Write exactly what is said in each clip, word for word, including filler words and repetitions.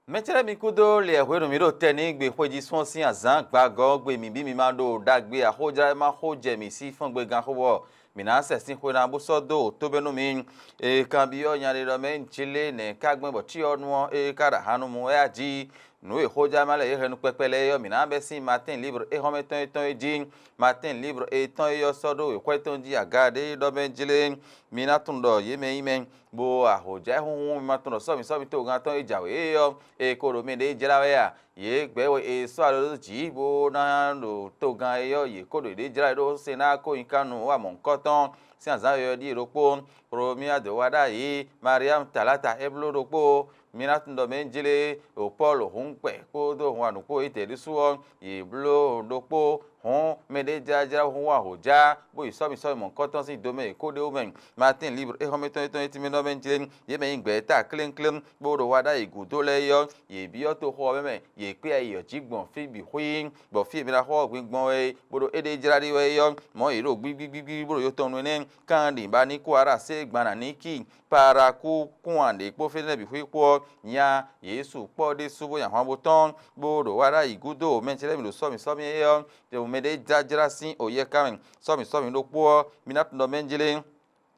Mɛcɛ́lɛ́ mi kúdó lɛ hwenu mǐ ɖo tɛnígbe xwé jí sɔ́n sín azǎn gbagɔ́ gbe mǐ bí mi ma ɖo ɖagbe axójlá e ma xo jɛ mǐ sí fɔ́n gbe gán xó bɔ mǐ ná sɛ sín xwe ná bó sɔ́ dó tóbɛ́nú mi. È kanbyɔ́ nya ɖé ɖɔ mɛ jlé nɛ̌ ka gbɛn bɔ cyɔ́nú ɔ́ é ka ɖo ahan nú mú wɛ a jí? Nǔ e xójlá ma lɛ́ɛ yě hɛn nú kpɛkpɛ lɛ́ɛ é ɔ́, mǐ ná bɛ́ sín Matín líbr éhɔ́mɛ tɔn e tɔn é jí. Matín líbr étɔn é ɔ́ sɔ́ ɖó wěxwɛ́ tɔn jí aga ɖé ɖɔ mɛ jlé. Mi ná tunwun ɖɔ yě mɛ nyí mɛ, bó ahǒjá e hunhun mi ma tunwun ɖɔ sɔ́mi sɔ́mi togán tɔn e jǎwe é ɔ́, è ko ɖo mɛ ɖě jlá wɛ a? Yě gbɛ́ we è sɔ́ alɔ dó jǐ bó ná ɖo togán é ɔ́, yě ko ɖo yěɖée jlá ɖó Senáa ko nyí ká nǔ wa mɔ̌hunkɔtɔn sín azǎn yɔywɛ ɖíe ɖokpó. Xlomia dǒ wá ɖ'ayǐ, Mariamu Talata é bló ɖokpó. Mi ná tunwun ɖɔ mɛ jlé ɖo Pɔ́lu hǔn kpɛ kpódó hun wa nǔ kpó étɛ́ ɖésú ɔ́, yě bló ɖokpó. Hǔn mɛɖé jlájlá hun wa hǒjá, bó yi sɔ́mi sɔ́mi mɔ̌hunkɔtɔn sín do mɛ e kó ɖé wú mɛ. Matín líbr éhɔ́mɛ tɔn e tɔn e tínmɛ nɔ mɛ jlé, yě mɛ nyí gbɛ̌ta klénkléŋ, bó ɖo wa ɖ'ayǐ gǔdo lɛ́ɛ é ɔ́, yě byɔ́ toxo ɔ́ mɛ mɛ, yě kpé ayi ɔ́ jí gbɔn fí bǐ xwíí, bɔ fí e è nɔ ná xɔ ɔ́ gbingbɔn wɛ é, bó ɖo éɖée jlá ɖi wɛ é ɔ́, mɔ̌ yě ɖo gbígbígbígbí bó ɖo yɔtɔn nú énɛ́. Kan ɖi ba ní kú ará sé gban ná ní kí parakú kún aɖě kpó fínɛ́ bǐ xwí kpó ɔ́, nya yě sukpɔ́ ɖésú bó nyi ahwan bó tɔ́n, bó ɖo wa ɖ'ayǐ gúdo mɛ ce lɛ́ɛ mi ɖo sɔ́mi sɔ́mi é ɔ́, mɛɖé jlájlá sín oyɛ́ká mɛ. Sɔ́mi sɔ́mi ɖokpó ɔ́, mi ná tunwun ɖɔ mɛ jlé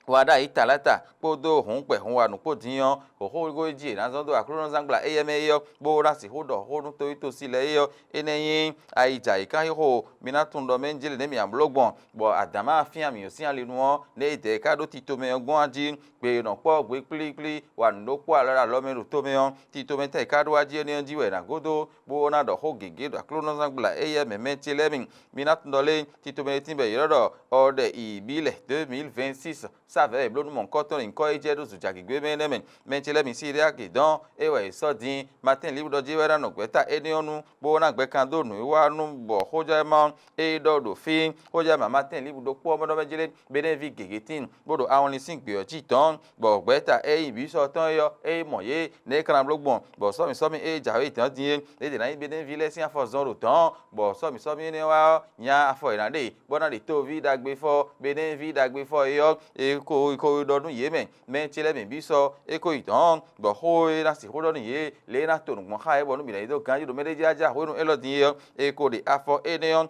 wa ɖ'ayǐ Talata kpódó hǔnkpɛ hun wa nǔ kpó din ɔ́, hǒxógó e jí è nǎ zɔ́n dó Aklúnɔzángbla éyɛ́ mɛ é ɔ́, bó ná sixú ɖɔ xó nú toyítosi lɛ́ɛ é ɔ́, énɛ́ nyí ayijǎyíkánxixo. Mi ná tunwun ɖɔ mɛ jlé nɛ̌ mǐ nǎ bló gbɔn, bɔ adǎn ma fyán mǐ sín ali nu ɔ́, nɛ̌ è dɛ é ká ɖó tito mɛ ɔ́ gbɔn a jí? Gbe e nɔ kpɔ́ gbe kplíkplí wa nǔ ɖokpó alɔ ɖo alɔ mɛ ɖo tomɛ ɔ́, tito mɛ tɛn è ká ɖó wá jí énɛ́ ɔ́ jí wɛ è nǎ gúdo, bó ná ɖɔ xó gěgé ɖo Aklúnɔzángbla éyɛ́ mɛ mɛ ce lɛ́ɛ mi. Mi ná tunwun ɖɔ lé, tito mɛ e tín bɔ è ylɔ́ ɖɔ Ɔɖɛ Ibílɛ deux mille vingt-six sávɛ̌ e bló nú mɔ̌hunkɔtɔn nyǐkɔ e jɛ ɖó zǔjagěgbe mɛ énɛ́ mɛ. Mɛ ce lɛ́ɛ mi Siríaki dɔn é wɛ è sɔ́ din. Matín Liwu ɖɔ jí wɛ ná nɔ gbɛ̌ta énɛ́ ɔ́ nu, bó ná gbɛ kan dó nǔwiwa nú bɔ xójɛ́mɛ ɔ́ é ɖɔ ɖo fí. Xójɛ́mɛ Matín Liwu ɖokpó ɔ́ mɛ ɖɔ mɛ jlé, Benɛ́ví gěgé tíin, bó ɖo awɔnlin sín gbě ɔ́ jí dɔ̌n, bɔ gbɛ̌ta e nyí vǐ sɔ tɔn é ɔ́, é mɔ yě, nɛ̌ é ka ná bló gbɔn, bɔ sɔ́mi sɔ́mi e jǎwe dɔ̌n din é, é ɖě ná nyí Benɛ́ví lɛ́ɛ sín afɔ zɔn ɖo dɔ̌n, bɔ sɔ́mi sɔ́mi énɛ́ wá ɔ́, nya afɔ è nǎ ɖe, bó ná ɖe tóví ɖagbe fɔ, Benɛ́ví ɖagbe fɔ é ɔ́, é ko ko ɖɔ nú yě mɛ, mɛ ce lɛ́ɛ mɛ bǐ sɔ é ko yi dɔ̌n, bɔ xó e ná sixú ɖɔ nú yě, lě e é ná to nǔ gbɔn xá yě bɔ nú mǐ ná yi dó ganjí ɖo mɛɖé jí wá jɛ hwenu élɔ́ din é ɔ́, é ko ɖe afɔ énɛ́ ɔ́.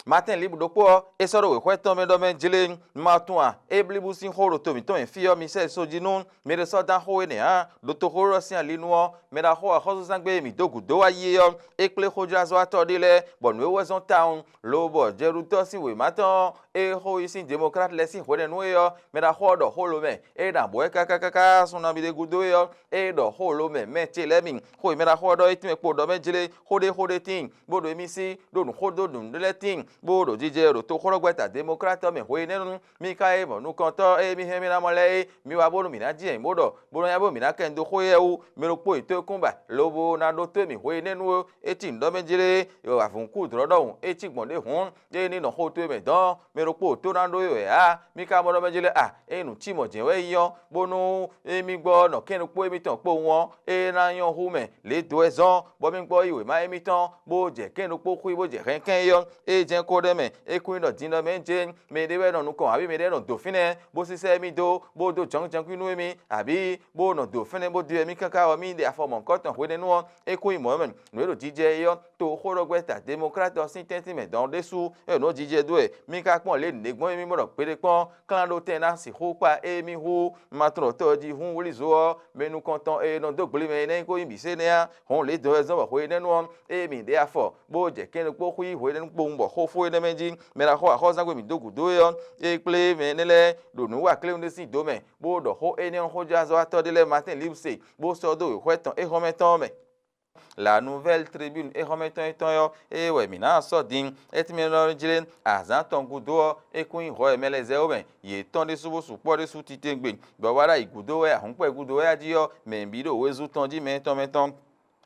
Matín Liwu ɖokpó ɔ́, é sɔ́ ɖo wěxwɛ́ tɔn mɛ ɖɔ mɛ jlé, un ma tunwun a? É blíbú sín xó ɖo to mǐtɔn mɛ fí ɔ́, mi sɛ́ so jí nú mi ɖe sɔ́ dán xó énɛ́ ǎ. Ɖo toxóɖɔ́ sín ali nu ɔ́, mɛ ɖaxó axɔ́súzángbe e mǐ dó gǔdo wá yi é ɔ́, é kplé xójlázɔ́watɔ́ ɖé lɛ́ɛ, bɔ nǔ e wɛ́ zɔ́n tawun, lobɔ Jɛɖutɔ́ sín wěma tɔn ɔ́, é xo yi sín Demɔklát lɛ́ɛ sín hwenɛ́nu é ɔ́, mɛ ɖaxó ɔ́ ɖɔ xó lo mɛ, é ɖo abwɛ̌ káká káká sun nabí ɖé gúdo é ɔ́, é ɖɔ xó lo mɛ, mɛ ce lɛ́ɛ mi, xó e mɛ ɖaxó ɔ́ ɖɔ é tínmɛ kpo ɖɔ mɛ jlé, xó ɖé xó ɖé tíin, bó ɖo émí sí, ɖo nǔ xó dó nǔɖé lɛ́ɛ tíin, bó ɖo jijɛ ɖo toxóɖɔgbɛ́ta Demɔklát ɔ́ mɛ hwe énɛ́ nu. Mí ka e mɔ nukɔntɔ́ e mí hɛn mì ná mɔ lɛ́ɛ é, mi wá bónú mǐ ná ji nyɛ̌ bó ɖɔ, bó nɔ́ nya bó mǐ ná kɛn dó xó éyɛ́ wú. Mɛ ɖokpó nyi tó e kún ba, lobo ná ɖótó mì hwe énɛ́ nu ó. É cí nǔ ɖɔ mɛ jlé, avǔnkún dlɔ́ ɖɔhun é cí gbɔn ɖě hǔn, é ní nɔ xó towe mɛ dɔn, mɛ ɖokpó tó ná ɖó é wɛ ǎ. Mí ka mɔ ɖɔ mɛ jlé a, ényí nǔ cí mɔ̌ jɛ́n wɛ é nyí ɔ́, bónú émí gbɔ nɔ kɛ́n ɖokpó émítɔn kpowun ɔ́, é ná nyɔ́ hú mɛ lě dó wɛ zɔ́n, bɔ mí gbɔ yí wěma émítɔn, bó jɛ kɛ́n ɖokpó xwí, bó jɛ hɛn kɛ́n é ɔ́, é jɛ́n ko ɖ'é mɛ. É kún nyí ɖɔ din ɖɔ mɛ jɛ́n mɛɖé wɛ nɔ nukɔn ǎ, mɛ ɖé nɔ dǒ fínɛ́, bó sísɛ́ émí dó, bó dó jɔ̌njɔ́nkwín nú émí, abǐ bó nɔ dǒ fínɛ́ bó dó émí káká ɔ́, mí ɖe afɔ mɔ̌hunkɔtɔn hwenɛ́nu ɔ́, é kún nyí mɔ̌ mɛ. Nǔ e ɖo jijɛ é ɔ́, toxóɖɔgbɛ́ta Demɔklát ɔ́ sín tɛ́ntin mɛ dɔn ɖésú, é nɔ jijɛ dó wɛ. Mí ka kpɔ́n lě nǔɖé gbɔn émí mɔ ɖɔ gbeɖé kpɔ́n klán ɖó tɛn ná sixú kpa émí hú. Ma tunwun ɖɔ tɔjíhún wlízo ɔ́, mɛ nukɔntɔn e nɔ dó gble mɛ é ná nyí kó nyí bǐ se nɛ́ á. Hɔn lě dɔn wɛ zɔ́n bɔ hwenɛ́nu ɔ́, ée mǐ ɖe afɔ, bó jɛ kɛ́n ɖokpó xwí hwenɛ́nu kpowun bɔ xó fó énɛ́ mɛ jí, mɛ ɖaxó axɔ́zángbé mǐ dó gǔdo é ɔ́, é kplé mɛ énɛ́ lɛ́ɛ ɖo nǔ wa kléwún ɖé sín do mɛ, bó ɖɔ xó énɛ́ ɔ́ xójázɔ́watɔ́ ɖé lɛ́ɛ Matín Liwu se, bó sɔ́ dó wěxwɛ́ tɔn éhɔ́mɛ tɔn ɔ́ mɛ. La Nouvelle Tribune éhɔ́mɛ tɔn étɔn ɔ́, ée wɛ mǐ ná sɔ́ din. É tínmɛ nɔ jlé azǎn tɔn gúdo ɔ́, é kún nyí hɔ̌ e mɛ lɛ́ɛ zɛ ó mɛ, yě tɔn ɖésú bó sukpɔ́ ɖésú titewungbe, bɔ wá ɖ'ayǐ gúdo wɛ, ahɔ̌nkpɛ gúdo wɛ a jí ɔ́, mɛ bǐ ɖo wezun tɔn jí mɛ tɔn mɛ tɔn.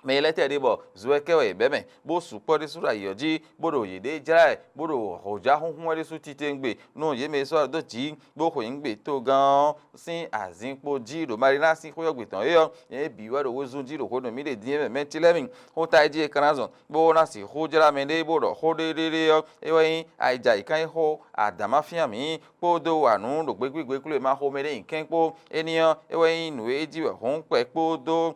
Mɛ e lɛ́ tɛ ɖe bɔ zo wɛ kɛ wɛ yě bɛ́ mɛ, bó sukpɔ́ ɖésú ɖo ayǐ ɔ́ jí, bó ɖo yěɖée jlá wɛ, bó ɖo hɔ̌já xúnxún wɛ ɖésú titewungbe, nú yě mɛ e sɔ́ dó jǐ, bó xweyǐgbe togán ɔ́ sín azinkpo jí ɖo Malinaa sín xwé ɔ́ gbe tɔn é ɔ́, nyɛ bǐ wɛ ɖo wezun jí ɖo hwenu mǐ ɖe din é mɛ mɛ ce lɛ́ɛ mi. Xó ta e jí è ka ná zɔn, bó ná sixú jlá mɛɖé bó ɖɔ xó ɖéɖéɖé ɔ́, é wɛ nyí ayijayǐkánnyixó adǎn ma fyán mǐ, kpódó wa nǔ ɖo gbegbígbeklú e ma xo mɛɖé nyi kɛ́n kpó. Éní ɔ́, é wɛ nyí nǔ e jí wɛ hǔn kpɛ kpódó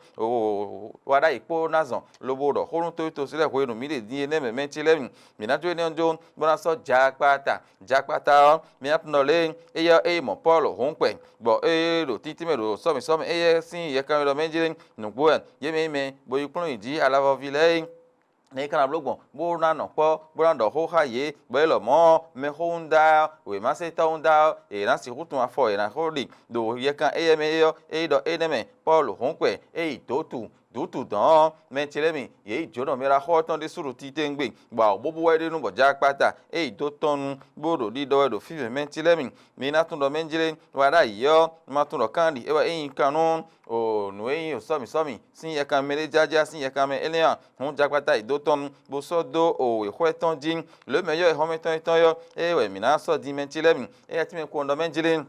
wa ɖ'ayǐ kó ná zɔn lobo ɖɔ xó nú toyítosi lɛ́ɛ hwenu mǐ ɖe din é nɛ́ mɛ mɛ ce lɛ́ɛ mi. Mǐ ná jó énɛ́ ɔ́ jó bó ná sɔ́ jakpata. Jakpata ɔ́, mǐ ná tunɔ lě éyɛ́ ɔ́, é yi mɔ Pɔ́lu hǔn kpɛ, bɔ é ɖo títí mɛ ɖo sɔ́mǐ sɔ́mǐ éyɛ́ sín yɛkanmɛ ɖɔ mɛ jlé. Nǔgbó wɛ yě mɛ nyí mɛ bo yi kplɔ́n nyi jǐ alavɔví lɛ́ɛ é. Nɛ̌ é ka ná bló gbɔn bó ná nɔ kpɔ́, bó ná ɖɔ xó xá yě, bɔ é lɔmɔ̌ ɔ́, mɛxówúnda ɔ́, wěmasetɔ́wúnda ɔ́, è nǎ sixú tunwun afɔ è nǎ xó ɖi ɖo yɛkan éyɛ́ mɛ é ɔ́, é yi ɖɔ énɛ́ mɛ Pɔ́lu hǔn kpɛ é yi dǒ tu. Dǔtudɔ̌n ɔ́, Mɛtilɛ́mi, yě yi jǒnɔ mɛ ɖaxó ɔ́ tɔn ɖésú ɖo titewungbe, bɔ awǒ bóbú wɛ é ɖe nú bɔ jakpata é yi dó tɔn nú, bó ɖo ɖiɖɔ wɛ ɖo fí mɛ Mɛtilɛ́mi. Mi ná tunwun ɖɔ mɛ jlé wɛ ɖ'ayǐ ɔ́, ma tunwun ɖɔ kanɖi é wɛ é nyí kan nú o nǔ e nyí o sɔ́mǐ sɔ́mǐ sín yɛkanmɛ ɖé jájá sín yɛkanmɛ énɛ́ ǎ. Hǔn jakpata yi dó tɔn nú, bó sɔ́ dó o wěxwɛ́ tɔn jí. Lǒ e mɛ yɔ́ e xɔ́mɛ tɔn étɔn ɔ́, é wɛ mǐ ná sɔ́ din Mɛtilɛ́mi. Éyɛ́ tínmɛ kún ɔ́ ɖɔ mɛ jlé.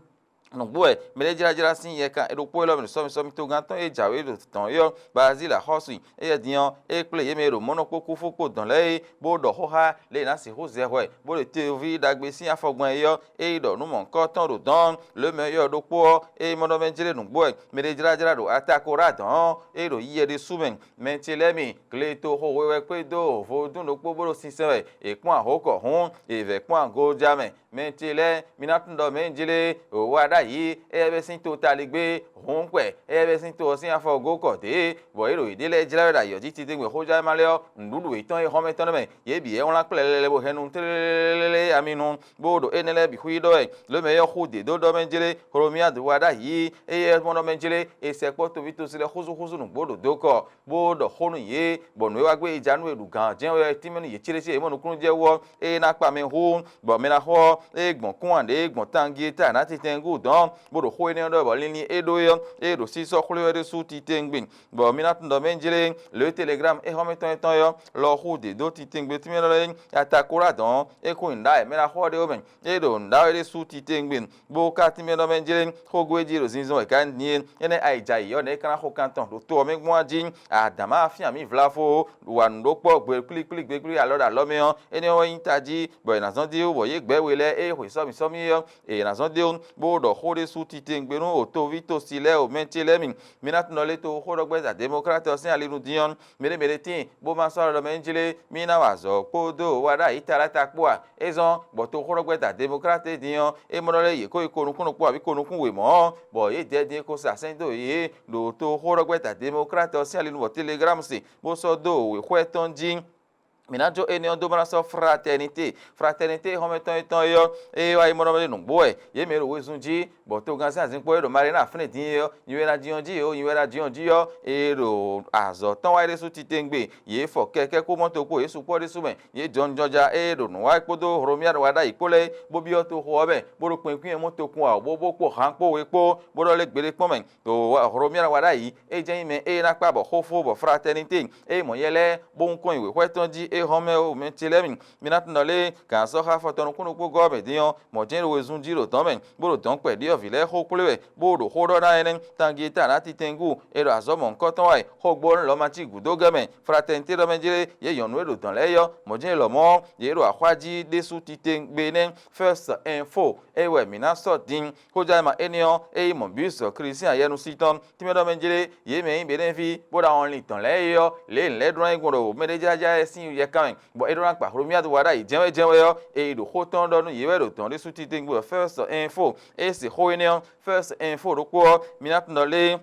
Nǔgbó wɛ mɛ ɖé jlá jlá sín yɛ kan ɖokpó élɔ́ mɛ ɖo sɔ́mi sɔ́mi tógán tɔn e jǎwe ɖo tɔ̌n é ɔ́, Bazíla xɔ́sú i. Éyɛ́ din ɔ́, é kplé yě mɛ e ɖo mɔ̌ nɔ kpó kúfú kpó dɔn lɛ́ɛ é, bó ɖɔ xó xá lě e è nǎ sixú zɛ hwɛ, bó ɖo teví ɖagbe sín afɔgbɛn é ɔ́, é yi ɖɔ nǔ mɔ̌hunkɔtɔn ɖo dɔ̌n. Lǒ mɛ yɔ́ ɖokpó ɔ́, é mɔ ɖɔ mɛ jlé nǔgbó wɛ mɛ ɖé jlá jlá ɖo Atakorá dɔ̌n ɔ́, é ɖo yiyɛ ɖésú mɛ. Mɛ ce lɛ́ɛ mi, gletoxo we wɛ kpédó vodún ɖokpó bó ɖo sinsɛn wɛ, è kpɔ́n ahǒkɔ hǔn, è vɛ̌ kpɔ́n agojá mɛ. Mɛ ce lɛ́ɛ, mi ná tunwun ɖɔ mɛ̌ jlé wǒ wá ɖ'ayǐ, éyɛ́ bɛ́ sín to taligbé, hǔn kpɛ, éyɛ́ bɛ́ sín to ɔ́ sín afɔ gǒ kɔ dě, bɔ yě ɖo yěɖée lɛ́ɛ jlá wɛ ɖo ayǐ ɔ́ jí titewungbe xójánma lɛ́ɛ ɔ́, nǔɖuɖu yětɔn e xɔ́mɛ tɔn nɛ́ mɛ, yě bǐ yɛ wlán kplɛlɛlɛ bó hɛn nú tlélélélé ami nu, bó ɖo énɛ́ lɛ́ɛ bǐ xwí ɖɔ wɛ. Lǒ mɛ ɔ́ xú dě dó ɖɔ mɛ jlé, Hlomyádu wá ɖ'ayǐ, éyɛ́ mɔ ɖɔ mɛ jlé, è sɛkpɔ́ toví tosi lɛ́ɛ xúzúxúzú nǔgbó ɖo dó kɔ, bó ɖɔ xó nú yě, bɔ nǔ e wá gbé yi ja nú è ɖu gǎn ɔ́ jɛ́n wɛ tínmɛ nú yě céɖécé yě mɔ nukúnnú jɛ wú ɔ́, ée ná kpa mɛ hú, bɔ mɛ ná xɔ ɔ́, é gbɔn kúnwan ɖě gbɔn tangieta nǎ titɛngú dɔ̌n, bó ɖo xó énɛ́ ɔ́ ɖɔ bɔ linlin e ɖó é ɔ́, é ɖo sísɔ́ xwlé wɛ ɖésú titewungbe. Bɔ mi ná tunwun ɖɔ mɛ jlé lě e Teleglámu é xɔ́mɛ tɔn é tɔn é ɔ́, lɔ xú dě dó titewungbe tínmɛ lɔ é Atakolá dɔ̌n ɔ́, é kún nyi nǔɖawe mɛ ná xɔ ɔ́ ɖé ó mɛ, é ɖo nǔɖawe ɖésú titewungbe. Bó ka tínmɛ ɖɔ mɛ jlé xógó e jí ɖo zinzɔn wɛ gǎn din é, énɛ́ ayǐjayǐ ɔ́, nɛ̌ é ka ná xo kan tɔn ɖo to ɔ́ mɛ gbɔn a jí? Adǎma afín amǐ vlafó, wa nǔ ɖó kpɔ́ gbe kplíkplí gbegbí alɔ ɖo alɔ mɛ ɔ́, énɛ́ ɔ́ wɛ nyí tají, bɔ è nǎ zɔ́n dó bɔ yě gbɛ́ we lɛ́ɛ e xwe sɔ́mǐ sɔ́mǐ é ɔ́, è nǎ zɔ́n dó bó ɖɔ xó ɖé sú titewungbe nú o toví tosi lɛ́ɛ o mɛ ce lɛ́ɛ mi. Mi ná tunwun ɖɔ lě toxóɖɔgbɛ́za Demɔklát ɔ́ sín ali nu din ɔ́, mɛɖé mɛɖé tíin, bó ma sɔ́ alɔ ɖɔ mɛ ní jlé mì ná wa azɔ̌ kpódó wa ɖ'ayǐ taláta kpó a? É zɔ́n bɔ toxóɖɔgbɛ́ta Demɔklát din ɔ́, é mɔ ɖɔ lé yě ko yi ko nukúnnú kpó abǐ ko nukún wěmɔ̌ ɔ́, bɔ yě dɛ din e ko sa sɛ́n dó yě ɖo toxóɖɔgbɛ́ta Demɔklát ɔ́ sín ali nu bɔ Teleglámu se, bó sɔ́ dó wěxwɛ́ tɔn jí. Mǐ ná jó énɛ́ ɔ́ dó bó ná sɔ́ Fratɛnité. Fratɛnité xɔ́mɛtɔn étɔn é ɔ́, é wá yi mɔ ɖɔ mɛ ɖé nǔgbó wɛ. Yě mɛ e ɖo wezun jí, bɔ togán sín azǐnkpo e ɖo Maréna fínɛ́ din é ɔ́, nyi wɛ ná jínjɔ́n jí é ó, nyi wɛ ná jínjɔ́n jí ɔ́, é ɖo azɔ̌ tɔn wá é ɖésú titewungbe. Yě fɔ kɛkɛ́ kpó mɔ́to kpó yě sukpɔ́ ɖésú mɛ. Yě jɔnjɔja e ɖo nǔ wa kpódó Hlomyánu wa ɖ'ayǐ kpó lɛ́ɛ, bó byɔ́ toxo ɔ́ mɛ, bó ɖo kpɛnkwín e mɔ tokun ǎ, bó bó kpó han kpó we kpó, bó ɖɔ lé gbeɖé kpɔ́n mɛ. Hlomyánu wa ɖ'ayǐ, é jɛ́n nyí mɛ e ná kpá bɔ xófó bɔ Fratɛnité, é mɔ yɛ lɛ́ɛ, bó wún kɔn nyi wěxwɛ́ tɔn jí é hɔn mɛ o mɛ ce lɛ́ɛ mi. Mi ná tunwun ɖɔ lé gǎn sɔ́ xá afɔtɔn nukúnnú kpó gɔ́ mɛ din ɔ́, mɔ̌ jɛ́n ɖo wezun jí ɖo dɔ̌n mɛ, bó ɖo dɔ̌n kpɛ̌ ɖyɔ̌vǐ lɛ́ɛ xó kplé wɛ, bó ɖo xó ɖɔ ná énɛ́. Tangita ná titɛngú, è ɖo azɔ̌ mɔ̌hunkɔtɔn wɛ, xó gbó lɔ́ ma cí gǔdógɛ́ mɛ. Fratɛnité ɖɔ mɛ jlé yě nyɔ̌nu e ɖo dɔ̌n lɛ́ɛ é ɔ́, mɔ̌ jɛ́n lɔmɔ̌ yě ɖo axwá jí ɖésú titewungbe nɛ́. First Info, é wɛ mǐ ná sɔ́ din. Xójánma énɛ́ ɔ́, é yi mɔ Bíwúsɔ Klísián yɛnusítɔn tínmɛ ɖɔ mɛ jlé yě mɛ e nyí Beɖɛ́nví bó ɖo awɔnlin tɔn lɛ́ɛ é ɔ́, lě e nǔ lɛ́ɛ ɖó ná nyí gbɔn ɖo mɛɖéjájá lɛ́ɛ sín yɛkan mɛ, bɔ é ɖó ná kpa Hlomyádu wa ɖ'ayǐ jɛ́nwɛ jɛ́nwɛ ɔ́, è yi ɖo xó tɔn ɖɔ nú yě wɛ ɖo dɔ̌n ɖésú titewungbe wɛ First Info. É se xó énɛ́ ɔ́, First Info ɖokpó ɔ́, mi ná tunwun ɖɔ lé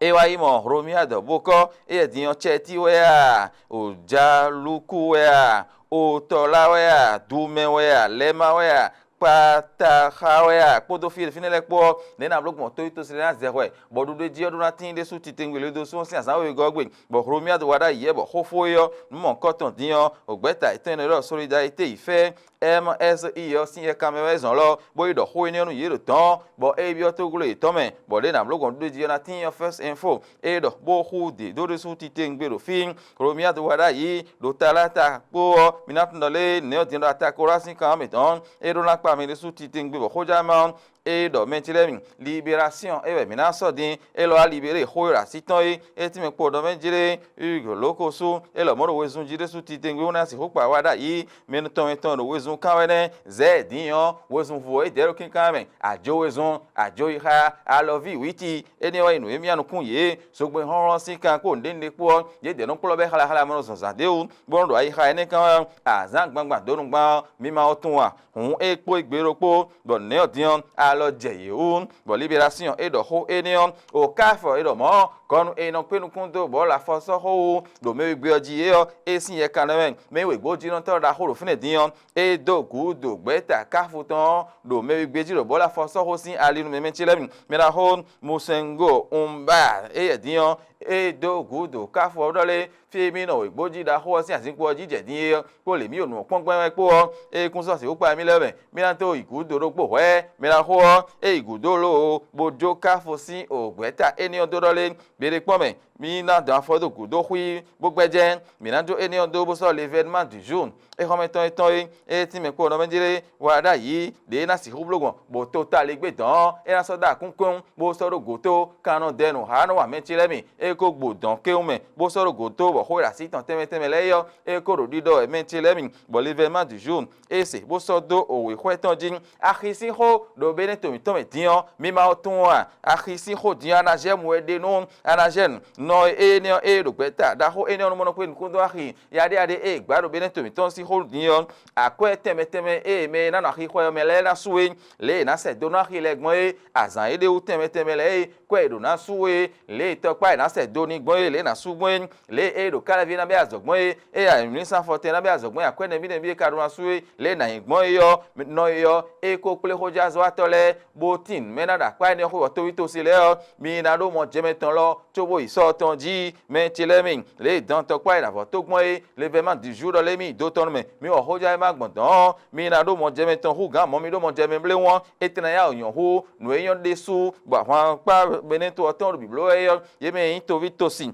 é wá yi mɔ Hlomyádu bó kɔ́, éyɛ́ din ɔ́ Cɛ́tí wɛ a, Ojalukú wɛ a, Otɔlá wɛ a, Dumɛ wɛ a, Lɛma wɛ a, Kpataxa wɛ a, kpódó fí e fínɛ́ lɛ́ɛ kpó ɔ́, nɛ̌ ná bló gbɔn tóyítosi lɛ́ɛ ná zɛ hwɛ, bɔ ɖuɖéjí ɔ́ ɖó ná tíin ɖésú titewungbe Ledosu ɔ́ sín azǎn wěwé gɔ́ gbe, bɔ Hlomyádu wa ɖ'ayǐ yɛ́ bɔ xófó é ɔ́, nǔ mɔ̌hunkɔtɔn din ɔ́, wǒgbɛ́ta yětɔn e è nɔ ylɔ́ ɖɔ Solidarité yi fɛ́ M S I ɔ́ sín yɛkanmɛ wɛ zɔn lɔ, bó yi ɖɔ xó énɛ́ ɔ́ nú yě ɖo dɔ̌n, bɔ é yi byɔ́ tógló yětɔn mɛ, bɔ lě e è nǎ bló gbɔn ɖuɖéjí ɔ́ ná tíin ɔ́ First Info, é ɖɔ bó xú dě dó ɖésú titewungbe ɖo fí. Hlomyádu wa ɖ'ayǐ ɖo taláta kpó ɔ́, mi ná tunwun ɖɔ lé nɛ̌ ɔ́ din ɖo Atakolá sín kan ɔ́ mɛ tɔn, é ɖó ná kpa mi ɖésú titewungbe bɔ xójánma ɔ́, E ɖɔ mɛ ce lɛ́ɛ mi, libération é wɛ mǐ ná sɔ́ din. Élɔ́ wá libéré xó e ɖo así tɔn é, é tínmɛ kpo ɖɔ mɛ jlé. Hugues Lókosú é lɔ̌ mɔ̌ ɖo wezun jí ɖésú titewungbe ná sixú kpa wá ɖ'ayǐ. Mɛ tɔn mɛ tɔn ɖo wezun kán wɛ nɛ́. Zɛ̌ din ɔ́, wezun vo é dɛ̌ ɖo kínkán mɛ. Àjò wezun, àjò yixa, alɔví wǐti, énɛ́ wɛ nyí nǔ e myá nukún yě. Zogbɛ́n hlɔ́nhlɔ́n sín kan kpó nǔɖé nǔɖé kpó ɔ́, yě dɛ̌ nɔ kplɔ́ bɛ́ xláxlá mɛ nɔ zɔn zǎn ɖé wú, bó nɔ́ ɖo ayixa énɛ́ kán wɛ ɔ́, azǎn gbangban dǒ nugban ɔ́, mi ma wɔ tunwun a? Hǔn é kpó gbe ɖokpó, bɔ nɛ̌ ɔ́ din ɔ́, alɔ jɛ yě wú, bɔ Libération é ɖɔ xó énɛ́ ɔ́, o káfɔ é ɖɔ mɔ̌, kɔnu e nɔ kpé nukún dó bɔ̌ lafɔ sɔ́ xó wú ɖo mɛ wegbe ɔ́ jí é ɔ́, é sín yɛ kan nɛ́ mɛ, mɛ e wěgbójínɔtɔ́ ɖaxó ɖo fínɛ́ din ɔ́, é dó gǔdo gbɛ̌ta káfu tɔn ɔ́ ɖo mɛ wegbe jí ɖo bɔ̌ lafɔ sɔ́ xó sín ali nú mɛ mɛ ce lɛ́ɛ mi. Mɛ ɖaxó Musengo Umba éyɛ́ din ɔ́, é dó gǔdo káfu ɔ́ ɖɔ lé, fí e mì nɔ wěgbó jí ɖaxó ɔ́ sín azinkpo ɔ́ jí jɛ din é ɔ́, kpó lě mì ɖo nǔ ɔ́ kpɔ́n gbɛ́mɛ kpó ɔ́, é kún sɔ́ sixú kpa mì lɛ́ɛ mɛ. Mì ná tó yi gǔdo ɖokpó hwɛ̌, mɛ ná xo ɔ́, é yi gǔdo lóo, bó jó káfu sín ògbɛ̌ta énɛ́ ɔ́ dó ɖɔ lé, gbeɖé kpɔ́n mɛ, mì ná dɔn afɔ dó gǔdo xwí, bó gbɛ́jɛ́. Mǐ ná jó énɛ́ ɔ́ dó bó sɔ́ l'événement du jour, é xɔ́mɛ tɔn é tɔn é, é tínmɛ kpo nɔ mɛ jlé wá ɖ'ayǐ, ɖě é ná sixú bló gbɔn, bó to ta ligbé dɔ̌n ɔ́, é ná sɔ́ dó akúnkún, bó sɔ́ ɖó gǒ tó, kannɔ dɛ nǔ xá nɔ wa mɛ ce lɛ́ɛ mi, é ko gbo dɔ̌n kéwún mɛ, bó sɔ́ ɖó gǒ tó, bɔ xó e ɖo así tɔn tɛnmɛ tɛnmɛ lɛ́ɛ é ɔ́, é ko ɖo ɖiɖɔ wɛ mɛ ce lɛ́ɛ mi, bɔ l'événement du jour, é se bó sɔ́ dó òwe xwɛ tɔn jí. Axi sín xó ɖo Benɛ́to mǐtɔn mɛ din ɔ́, mi ma wɔ tunwun a? Axi sín xó din ɔ́, Anazɛ́mu wɛ ɖe nú Anazɛ́nu. Nɔ énɛ́ ɔ́, ée ɖo gbɛ̌ta ɖaxó énɛ́ ɔ́ nú mɔ nɔ xwé nukúnnú axi yaɖéyaɖé e è gbǎ ɖo Benɛ́to mǐtɔn sín xó din ɔ́, akwɛ́ tɛnmɛ tɛnmɛ e mɛ e ná nɔ axixɔ ɔ́ mɛ lɛ́ɛ ná sú é, lě e è nǎ sɛ dó nú axi lɛ́ɛ gbɔn é, azǎn e ɖe wú tɛnmɛ tɛnmɛ lɛ́ɛ é, kwɛ́ e ɖo ná sú é, lě e tɔkpá e nǎ sɛ dó n'i gbɔn é, lě e è nǎ sú gbɔn é, lě e é ɖo káláví ná bɛ́ azɔ̌ gbɔn é, ée ayǐmlísán fɔtɛn ná bɛ́ azɔ̌ gbɔn é, akwɛ́ nɛbí nɛbí e ka ɖó ná sú é, lě e nǎ nyí gbɔn é ɔ́, nɔ é ɔ́, é kó kplé xójázɔ́watɔ́ lɛ́ɛ, bó tín nǔ mɛ ná ɖo akpá énɛ́ xwé bɔ tóvítósi lɛ́ɛ ɔ́, mi ná ɖó mɔ jɛmɛ tɔn lɔ cóbó yi sɔ́ tɔn jí. Mɛ ce lɛ́ɛ mi, lě e dɔn tɔkpá e nǎ vɔ́ tó gbɔn é, levɛ́ma dǐ zú ɖɔ lé mì dó tɔn nú mɛ, mi wɔ xójá e ma gbɔn dɔ̌n ɔ́, mi ná ɖó mɔ jɛmɛ tɔn hú gǎn mɔ̌ mi ɖó mɔ jɛmɛ blé wú ɔ́, é tɛ́ ná yá wǔ nyɔ̌ hú nǔ e nyɔ́ ɖésú, bɔ ahwankpá Benɛ́to ɔ́ tɔn ɖo bǐbló wɛ é ɔ́, yě mɛ e nyí toví tosi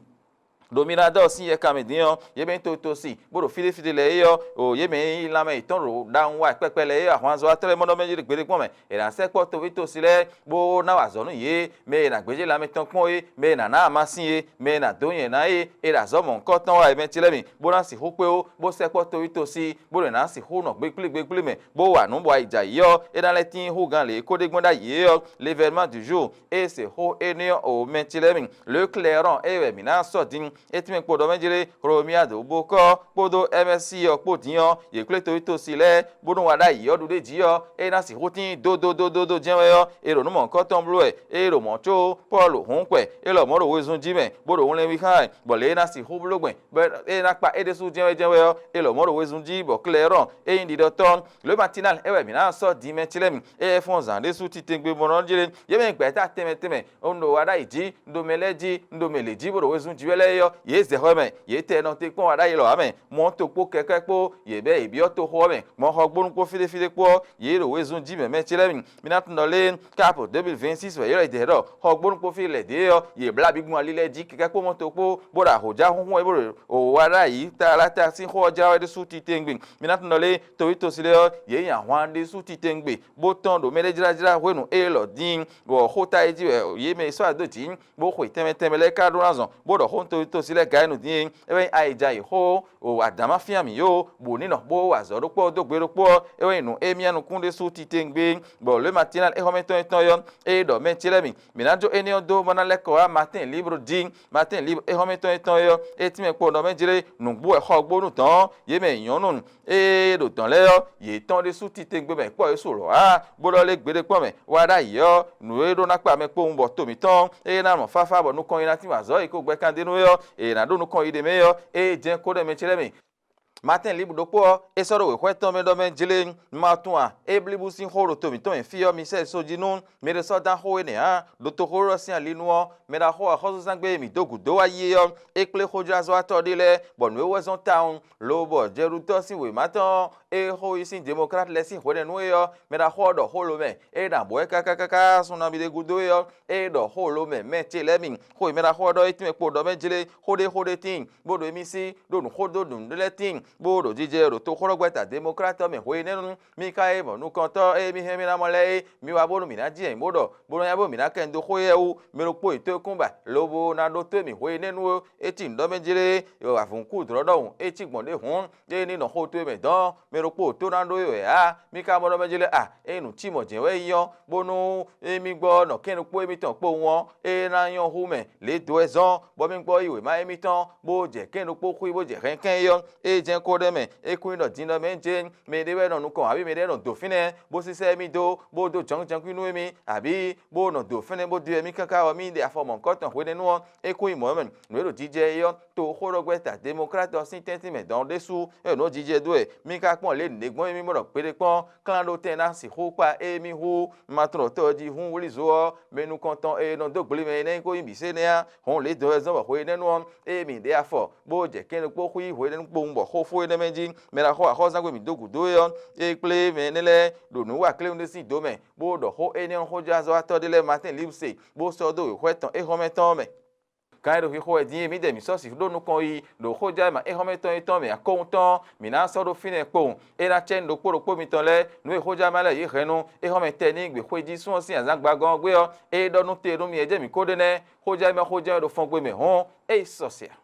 ɖo mi ná dɔ́ sín yɛkanmɛ dín ɔ́, yě mɛ e nyí totosi, bó ɖo fíɖéfíɖé lɛ́ɛ é ɔ́, o yě mɛ e nyí lanmɛ yětɔn ɖo ɖaŋu wa kpɛkpɛ lɛ́ɛ é ɔ́, ahwanzɔ́watɔ́ lɛ́ɛ mɔ ɖɔ mɛ jí ɖo gbeɖé gbɔn mɛ. È nǎ sɛkpɔ́ toví tosi lɛ́ɛ, bó ná wa azɔ̌ nú yě, mɛ e è nǎ gbéjé lanmɛ tɔn kpɔ́n é, mɛ e è nǎ ná amasin é, mɛ e è nǎ dó nyɛ̌ ná é, è ɖo azɔ̌ mɔ̌hunkɔtɔn wa wɛ mɛ ce lɛ́ɛ mi, bó ná sixú kpé ó, bó sɛkpɔ́ toví tosi, bó ɖo è nǎ sixú nɔ gbékplé gbékplé mɛ, bó wa nǔ bɔ ayǐjǎyí ɔ́, é ná lɛ́ tín hú gán lě e ko ɖe gbɔn ɖ'ayǐ é ɔ́, l'événement du jour, ée se xó énɛ́ ɔ́ o mɛ ce lɛ́ɛ mi. Le Clairon é wɛ mǐ ná sɔ́ din, é tínmɛ kpo ɖɔ mɛ jlé, Romuald Bokɔ kpódó M S C ɔ́ kpó din ɔ́, yě kplé toví tosi lɛ́ɛ, bónú wa ɖ'ayǐ ɔ́ ɖu ɖ'é jí ɔ́, é ná sixú tín dódódódó jɛ́n wɛ ɔ́, è ɖo nǔ mɔ̌hunkɔtɔn bló wɛ, é ɖo mɔ̌ có Pɔ́lu hǔn kpɛ, é lɔmɔ̌ ɖo wezun jí mɛ, bó ɖo wlɛnví xá wɛ, bɔ lě e ná sixú bló gbɛn, bɔ é ná kpa é ɖésú jɛ́nwɛ́jɛ́nwɛ́ ɔ́, é lɔmɔ̌ ɖo wezun jí, bɔ Clairon é nyí ɖiɖɔtɔ́. Le Matinal é wɛ mǐ ná sɔ́ din mɛ ce lɛ́ɛ mi, é fɔ́n zǎn ɖésú titewungbe mɔ nɔ jlé, yě mɛ gbɛ̌ta tɛnmɛ tɛnmɛ, un ɖo wa ɖ'ayǐ jí, un ɖo mɛ lɛ́ɛ jí, un ɖo mɛ lě jí, bó ɖo wezun jí wɛ lɛ́ɛ é ɔ́, yě zɛ xɔ mɛ, yě tɛ nɔ te kpɔ́n wa ɖ'ayǐ lɔ ǎ mɛ, mɔ tokpó kɛkɛ́ kpó, yě bɛ́ yě byɔ́ toxo ɔ́ mɛ, mɔxɔgbónú kpó fíɖéfíɖé kpó ɔ́, yě ɖo wezun jí mɛ mɛ ce lɛ́ɛ mi. Mi ná tunɔ lé, Cap deux mille vingt-six wɛ yě lɔ dɛ̌ ɖɔ xɔgbónú kpó fí lɛ̌ dě ɔ́, yě blá bǐ gbɔn ali lɛ́ɛ jí kɛkɛ́ kpó mɔ tokpó, bó ɖo ahǒjá xúnxún wɛ bó ɖo wǎ ɖ'ayǐ ta lǎ ta sín xó ɔ́ jlá wɛ ɖésú titewungbe. Mi ná tunɔ lé, toví tosi lɛ́ɛ ɔ́, yě nyi ahwan ɖésú titewungbe, bó tɔ́n ɖo mɛ ɖé jlájlá hwenu élɔ́ dín, bɔ xó ta é jí wɛ yě mɛ e sɔ́ adó jǐ, bó xwe tɛnmɛ tɛnmɛ lɛ́ɛ ka ɖó ná zɔn, bó ɖɔ xó nú toví tosi lɛ́ɛ ga e nǔ dín é, é wɛ nyí ayǐjayǐ xó, o adǎn ma fyán mǐ ó, bǒ ní nɔ bó wa azɔ̌ ɖokpó ɔ́ dó gbe ɖokpó ɔ́, é wɛ nyí nǔ e myá nukún ɖésú titewungbe, bɔ Le Matinal é xɔ́mɛ tɔn é tɔn ɔ́, é ɖɔ mɛ ce lɛ́ɛ mi, mǐ ná jó énɛ́ ɔ́ dó bó ná lɛ́ kɔ wá Matin Libre dín. Matin Libre é xɔ́mɛ tɔn é tɔn ɔ́, é tínmɛ kpo nɔ mɛ jlé nǔgbó wɛ xɔgbónú dɔ̌n, yě mɛ nyɔ̌nu e ɖo dɔ̌n lɛ́ɛ ɔ́, yě tɔn ɖésú titewungbe mɛ kpɔ́ yě su lɔ̌ ǎ, bó ɖɔ lé gbeɖé kpɔ́n mɛ wá ɖ'ayǐ ɔ́, nǔ e ɖó ná kpa mɛ kpowun bɔ to mǐtɔn é ná mɔ fáfá bɔ nukɔn nyi ná tín wǎ zɔ́ e ko gbɛ kan ɖe nú é ɔ́, è nǎ ɖó nukɔn yi ɖe mɛ é ɔ́, é jɛ́n kó ɖɔ mɛ ce lɛ́ɛ mi. Matin Libre ɖokpó ɔ́, é sɔ́ ɖo wěxwɛ́ tɔn mɛ ɖɔ mɛ jlé, un ma tunwun a? Éblíbú sín xó ɖo to mǐtɔn mɛ fí ɔ́, mi sɛ́ so jí nú mi ɖé sɔ́ dán xó énɛ́ ǎ. Ɖo toxóɖɔ́ sín ali nu ɔ́, mɛ ɖaxó axɔ́súzángbe e mǐ dó gǔdo wá yi é ɔ́, é kplé xójlázɔ́watɔ́ ɖé lɛ́ɛ, bɔ nǔ e wɛ́ zɔ́n tawun, lo bɔ Jɛɖutɔ́ sín wěma tɔn ɔ́, é xo yi sín Demɔklát lɛ́ɛ sín hwenɛ́nu é ɔ́, mɛ ɖaxó ɔ́ ɖɔ xó lo mɛ, é ɖo abwɛ̌ káká káká súnnu nabí ɖé gúdo é ɔ́, é ɖɔ xó lo mɛ, mɛ ce lɛ́ɛ mi. Xó e mɛ ɖaxó ɔ́ ɖɔ é tínmɛ kpo ɖɔ mɛ jlé, xó ɖé xó ɖé tíin, bó ɖo émí sí, ɖó nǔ xó dó nǔɖé lɛ́ɛ tíin, Bó ɖo jijɛ ɖo toxóɖɔgbɛ́ta Demokláti ɔ́ mɛ hwenɛ́nu, mì ka e mɔ nukɔntɔ́ e mì hɛn mì ná mɔ lɛ́ɛ é, mi wá bónú mǐ ná ji ayǐ bó ɖɔ, bó nɔ nya bó mǐ ná kɛ nyi dó xwé yɛ́ wú. Mɛ ɖokpó nyi tó e kún ba lobo ná ɖótó mì hwenɛ́nu ó. É cí nǔ ɖɔ mɛ jlé, avǔnkúdlɔ́ ɖɔhun é cí gbɔn ɖěhǔn, ée ní nɔ xo towe mɛ dɔn, mɛ ɖokpó tó ná ɖó we ǎ. Mi ka mɔ ɖɔ mɛ jlé a? Ényí nǔ cí mɔ̌ jɛ́n wɛ é nyí ɔ́, bónú émí gbɔ nɔ kɛ́n ɖokpó émítɔn kpowun ɔ́, é ná nyɔ́ hú mɛ lě dó wɛ zɔ́n, bɔ mì gbɔ yí wěma émítɔn, bó jɛ kɛ́n ɖokpó xwí, bó jɛ hɛn kɛ́n é ɔ́, é jɛ́n ko ɖ'é mɛ. É kún nyí ɖɔ din ɔ́ mɛ jɛ́n mɛ ɖé wɛ nɔ nukɔn, abǐ mɛ ɖé nɔ do fínɛ́, bó sísɛ́ émí dó, bó dó jɔ̌nkújɔ́nkú nú émí, abǐ bó nɔ do fínɛ́ bó dó émí káká ɔ́, mì ɖe afɔ mɔ̌hunkɔtɔn hwenɛ́nu ɔ́, é kún nyí mɔ̌ mɛ. Nǔ e ɖo jijɛ é ɔ́, toxóɖɔgbɛ́ta Demokláti ɔ́ sín tɛ́ntin mɛ dɔn ɖésú é nɔ jijɛ dó wɛ. Mì ka kpɔ́n lě nǔɖé gbɔn émí mɔ ɖɔ kpéɖé kpɔ́n klán ɖó tɛn ná sixú kpa émí hú. Ma tunwun ɖɔ tɔjíhún wlízo ɔ́, mɛ nukɔntɔn e nɔ dó gbli mɛ é nɛ́ nyí kó nyí bǐ sɛ́ nɛ́ á. Hɔn lě dɔn wɛ zɔ́n bɔ hwenɛ́nu ɔ́, ée mǐ ɖe afɔ, bó jɛ kɛ́n ɖokpó xwí hwenɛ́nu kpowun bɔ xó fó énɛ́ mɛ jí. Mɛ ɖo axɔ́ axɔ́zán mǐ dó gǔdo é ɔ́, é kplé mɛ énɛ́ lɛ́ɛ ɖo nǔ wa kléwún ɖé sín dǒ mɛ, bó ɖɔ xó énɛ́ ɔ́ xójázɔ́watɔ́ ɖé lɛ́ɛ Matín Libse, bó sɔ́ dó wěxwɛ́ tɔn éhɔ́mɛtɔn ɔ́ mɛ. Kan e ɖo xixo wɛ din e mǐdɛɛ mǐ sɔ́ sixú ɖó nukɔn yi ɖo xójánma éhɔ́mɛtɔn e tɔn mɛ akɔwun tɔn, mǐ ná sɔ́ ɖó fínɛ́ kpowun. É ná cɛ nú ɖokpó ɖokpó mitɔn lɛ́ɛ nǔ e xójánma lɛ́ɛ yě hɛn nú éhɔ́mɛ tɛnígbe xwéjísún ɔ́ sín azǎn gbagɔ́n ɔ́ gbé ɔ́, é ɖɔ nú te nú mi e jɛ́n mǐ ko ɖe nɛ́. Xójánma xóján wɛ ɖo fɔngbe mɛ hɔ́n, é yi sɔ se a?